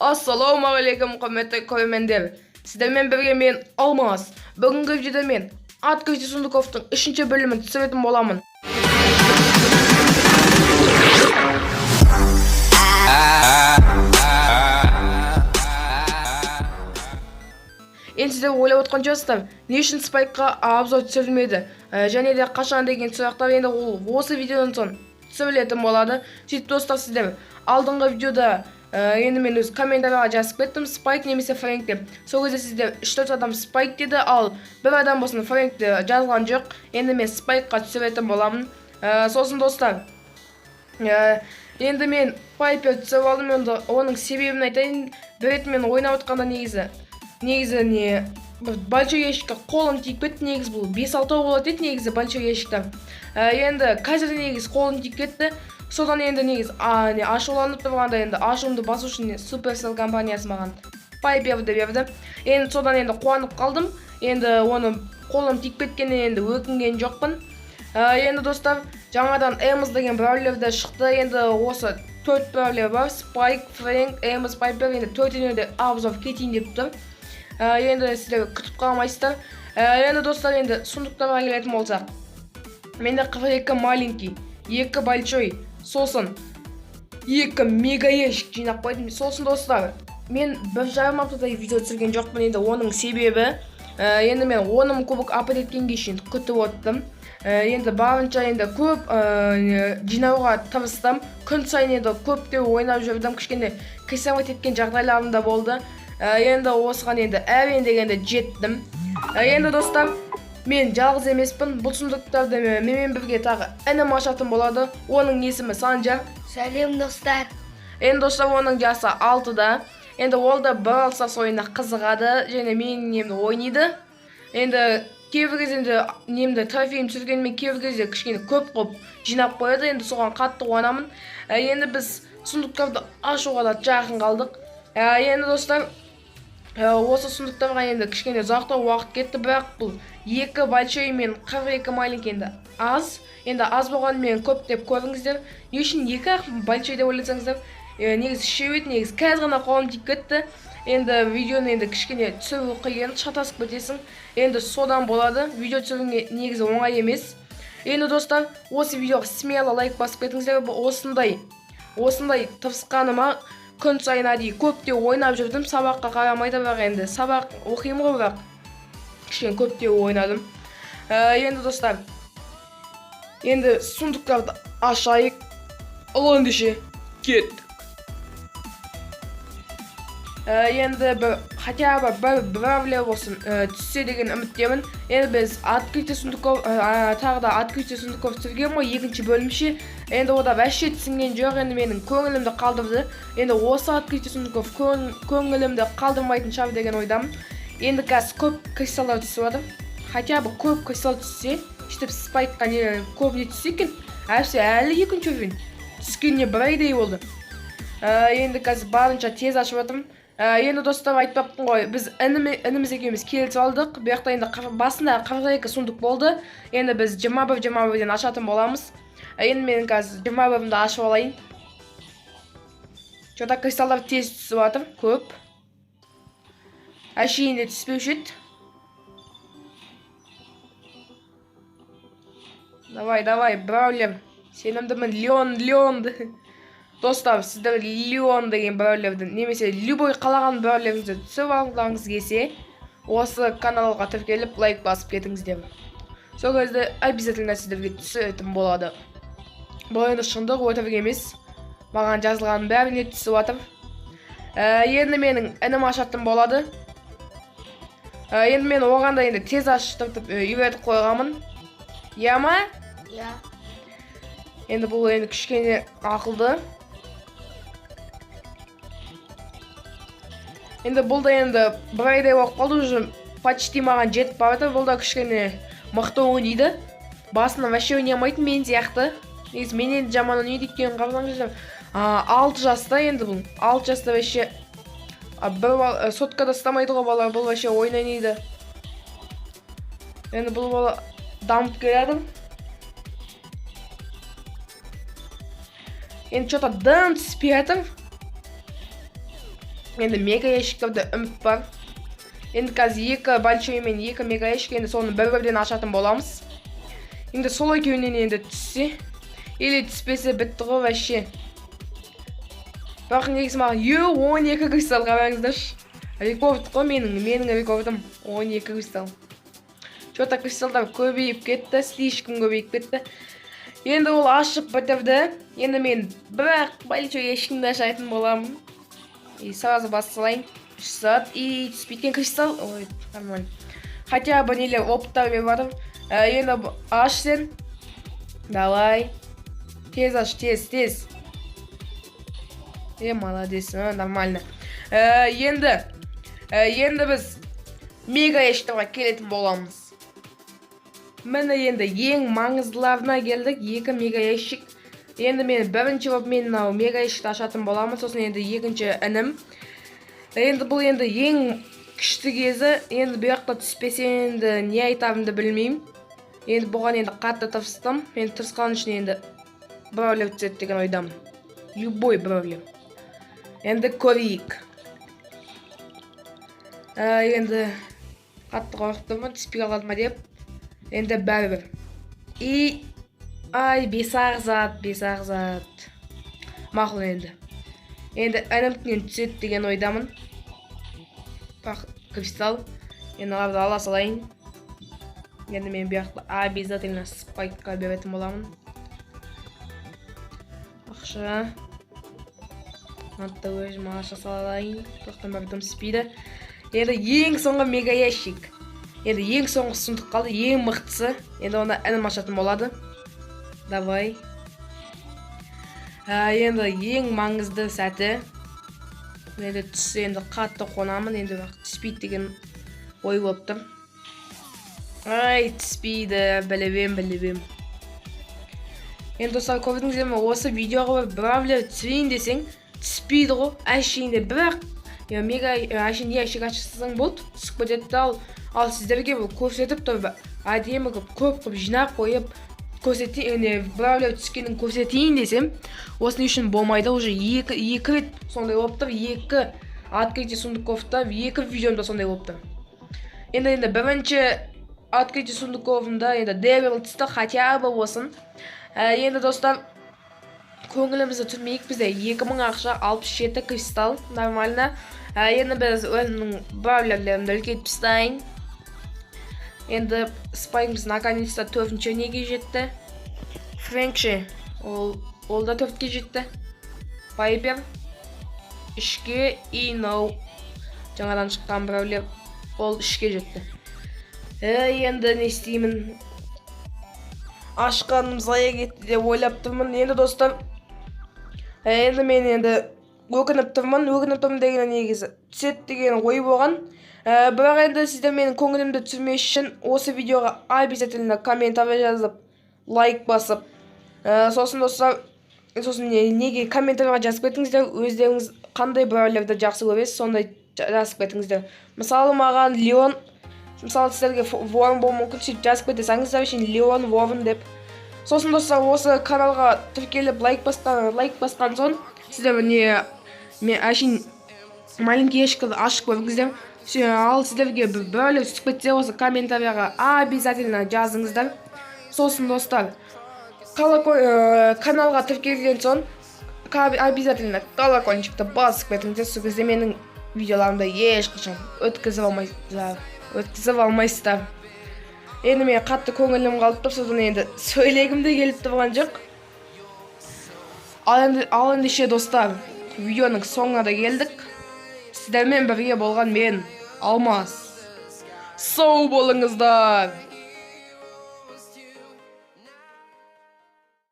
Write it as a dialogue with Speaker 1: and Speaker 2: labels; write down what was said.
Speaker 1: Ассалаумағалейкум, құрметті көрермендер! Сіздермен бірге мен, Алмас. Бүгінгі видеода мен Открытие сундуковтың үшінші бөлімін түсіретін боламын. Енді сіздер ойлап отқан шығарсыздар, не үшін Спайкқа обзор түсірілмеді және де қашан деген сұрақтар. Енді ол осы видеодан соң түсірілетін болады. Сөйтіп, достар, сіздер алдыңғы видеода енді мен өз комментарийға жазып кеттім Спайк немесе Фрэнк деп. Сол кезде сіздер үш төрт адам Спайк деді, ал бір адам болсын Фрэнкті жазған жоқ. Енді мен Спайкқа түсіретін боламын. Сосын, достар, енді мен Пайпер түсіріп алдым. Енді оның себебін айтайын. Бір рет мен ойнап отқанда негізі не, бір большой ящикке қолым тиіп кетті. Негізі бұл бес алтау болады еді негізі большой ящикта. Енді қазір негізі қолым тиіп кетті. Содан енді негізі не, ашуланып тұрғанда, енді ашуымды басу үшін Суперсел компаниясы маған Пайперді берді. Енді содан енді қуанып қалдым. Енді оны қолым тиіп кеткеннен енді өкінген жоқпын. Енді, достар, жаңадан Эмз деген бравлер де шықты. Енді осы төрт бравлер бар: Спайк, Фрэнк, Эмз, Пайпер. Енді төртеуіне де обзор кетейін деп тұр. Енді сіздер күтіп қалмайсыздар. Енді, достар, енді сундуктарға келетін болсақ, менде 42 маленький, екі большой, сосын екі мега ящик жинап қойдым. Сосын, достар, мен 1,5 аптадай видео түсірген жоқпын. Енді оның себебі енді мен 10 000 кубок апт еткенге шейін күтіп отырдым. Енді барынша енді көп жинауға тырыстым. Күн сайын енді көптеу ойнап жүрдім, кішкене кайфовать еткен жағдайларым да болды. Енді осыған енді әрең дегенде жеттім. Енді, достар, мен жалғыз емеспін. Бұл сундуктарды менімен бірге тағы інім ашатын болады. Оның есімі Санжар.
Speaker 2: Сәлем, достар!
Speaker 1: Енді, достар, оның жасы 6-да. Енді ол да Бравл Старс ойынына қызығады және менің немді ойнайды. Енді кейбір кезде енді немді, трофейім түсіргенмен, кейбір кезде кішкене көп қылып жинап қояды. Енді соған қатты қуанамын. Енді біз сундуктарды ашуға да жақын қалдық. Енді, достар, осы сундуктарға енді кішкене ұзақтау уақыт кетті, бірақ бұл екі большой мен 42 маленький енді аз. Енді аз болғанымен көп деп көріңіздер. Не үшін екі ақ большой деп ойласаңыздар, негізі үшеу еді. Негізі қазір ғана қолым тиіп кетті. Енді видеоны енді кішкене түсіру қиын, шатасып кетесің. Енді содан болады. Видео түсіру негізі оңай емес. Енді, достар, осы видеоға смело лайк басып кетіңіздер. Бұл осындай тырысқаныма, күн сайын әдейі көптеу ойнап жүрдім, сабаққа қарамай да, бірақ енді сабақ оқимын ғой, бірақ кішкене көптеу ойнадым. Енді, достар, енді сундуктарды ашайық. Ал ендеше кеттік. Енді бір хотя бы бір бравлер болсын түссе деген үміттемін. Енді біз открытие сундуков, тағы да открытие сундуков түсірген ғой екінші бөлімше. Енді ода вообще түсінген жоқ, енді менің көңілімді қалдырды. Енді осы открытие сундуков көңілімді қалдырмайтын шығар деген ойдамын. Енді қазір көп кристаллар түсіп жатыр. Хотя бы көп кристалл түссе, сөйтіп Спайкқа не көп не түссе екен. Әпсе әлі екінші уровень түскеніне бір айдай болды. Енді қазір барынша тез ашып жатырмын. Енді, достар, айтпаппын ғой, біз ініміз екеуміз келісіп алдық. Бұл жақта енді басында 42 сундук болды. Енді біз 21 21-ден ашатын боламыз. Енді мен қазір 21-імді ашып алайын. Че то кристаллар тез түсіп жатыр, көп. Әшейінде түспеуші еді. Давай, давай, браулер. Сенімдімін, Леон, Леон. Достар, сіздер Леон деген браулерді немесе любой қалаған браулеріңізді түсіріп алғыларыңыз келсе, осы каналға тіркеліп, лайк басып кетіңіздер. Сол кезде обязательно сіздерге түсетін болады. Бұл енді шындық, өтірік емес. Маған жазылғанның бәріне түсіп жатыр. Енді менің інім ашатын болады. Енді мен оған да енді тез аштыртып үйретіп қойғанмын. Иә ма?
Speaker 2: Иә.
Speaker 1: Енді бұл енді кішкене ақылды. Енді бұл да енді бір айдай болып қалды уже, почти маған жетіп бара жатыр. Бұл да кішкене мықты ойнайды. Басында вообще ойнай алмайтын мен сияқты. Негізі менен де жаман ойнайды, өйткені қарасаңыздар, 6 жаста енді бұл. 6 жаста вообще бір соткада ұстамайды ғой бала, бұл вообще ойнайды. Енді бұл бала дамып келеді. Енді че то дым түспей жатыр. Енді мега ящиктерде үміт бар. Енді қазір екі большой мен екі мега ящик, енді соны бір бірден ашатын боламыз. Енді сол екеуінен енді түссе или түспесе, бітті ғой вообще. Бірақ негізі маған е 12 кристалл, қараңыздаршы, рекорд қой менің рекордым 12 кристалл. Че-то кристалдар көбейіп кетті, слишком көбейіп кетті. Енді ол ашып бітірді. Енді мен бірақ большой ящигімді ашатын боламын и сразу бас салайын. 3 сағат и түспей кристалл. Ой, нормально, хотя бы нелер, опыттар беріп жатыр. Енді аш сен, давай, тез аш, тез, тез. Е, молодец, а, нормально. Енді біз мега ящиктарға келетін боламыз. Міне, енді ең маңыздыларына келдік, екі мега ящик. Енді мен бірінші болып мен мынау мега ящикті ашатын боламын, сосын енді екінші інім. Енді бұл енді ең күшті кезі. Енді бұл жақта түспесе, енді не айтарымды білмеймін. Енді бұған енді қатты тырыстым. Мен тырысқан үшін енді бравлер түседі деген ойдамын, любой бравлер. Енді көрейік. Енді қатты қорқып тұрмын, түспей қалады ма деп. Енді бәрібір. И ай, бес ақ зат, бес ақ зат. Мақұл, енді інімтінен түседі деген ойдамын. Бірақ кристалл енді, оларды ала салайын. Енді мен бұл жақта обязательно Спайкқа беретін боламын ақша. Мынаны өзім аша салайын, тоқтан бәрі дым түспейді. Енді ең соңғы мега ящик, енді ең соңғы сундук қалды, ең мықтысы. Енді оны інім ашатын болады. Давай. Енді ең маңызды сәті. Енді түссе, енді қатты қуанамын. Енді бірақ түспейді деген ой болып тұр. Ай, түспейді, біліп ем, біліп ем. Енді, достар, көрдіңіздер ме, осы видеоға бір бравлер түсірейін десең, түспейді ғой әшейінде. Бірақ я, мега әшейін ящик ашсаң болды, түсіп кетеді. Ал сіздерге бұл көрсетіп тұрып, әдемі қылып, көп қылып жинап қойып көрсетейін, не, бравлер түскенін көрсетейін десем, осы не үшін болмайды? Уже екі рет сондай болып тұр. Екі открытие сундуковта, екі видеомда сондай болып тұр. Енді бірінші открытие сундуковында енді Дэрил түсті, хотя бы болсын. Енді, достар, көңілімізді түсірмейік. Бізде 2000 ақша, 67 кристалл, нормально. Енді біз өзімнің бравлерлерімді үлкейтіп тастайын. Енді Спайкіміз наконец-то төртінші неге жетті. Фрэнк ше, ол да төртке жетті. Пайпер үшке и мынау жаңадан шыққан бравлер, ол үшке жетті. Енді не істеймін, ашқаным зая кетті деп ойлап тұрмын. Енді, достар, енді мен енді өкініп тұрмын. Өкініп тұрмын деген, негізі түседі деген ой болған. Бірақ енді сіздер менің көңілімді түсірмес үшін осы видеоға обязательно комментарий жазып, лайк басып, сосын, достар, сосын неге комментарийға жазып кетіңіздер, өздеріңіз қандай бравлерді жақсы көресіз, сондай жазып кетіңіздер. Мысалы, маған Леон, мысалы, сіздерге Ворон болуы мүмкін. Сөйтіп жазып кете салыңыздар үшін Леон, Ворон деп. Сосын, достар, осы каналға тіркеліп, лайк басқан соң, сіздер не, мен әшейін маленький ящикті ашып көріңіздер. Ал сіздерге бір бөлек түсіп кетсе, осы комментарийға обязательно жазыңыздар. Сосын, достар, каналға тіркелген соң обязательно колокольчикті басып кетіңіздер. Сол кезде менің видеоларымды ешқашан өткізіп алмайсыздар. Енді мен қатты көңілім қалып тұр, содан енді сөйлегім де келіп тұрған жоқ. Ал ендеше, достар, видеоның соңына да келдік. Сіздермен бірге болған мен, Алмас. Сау болыңыздар.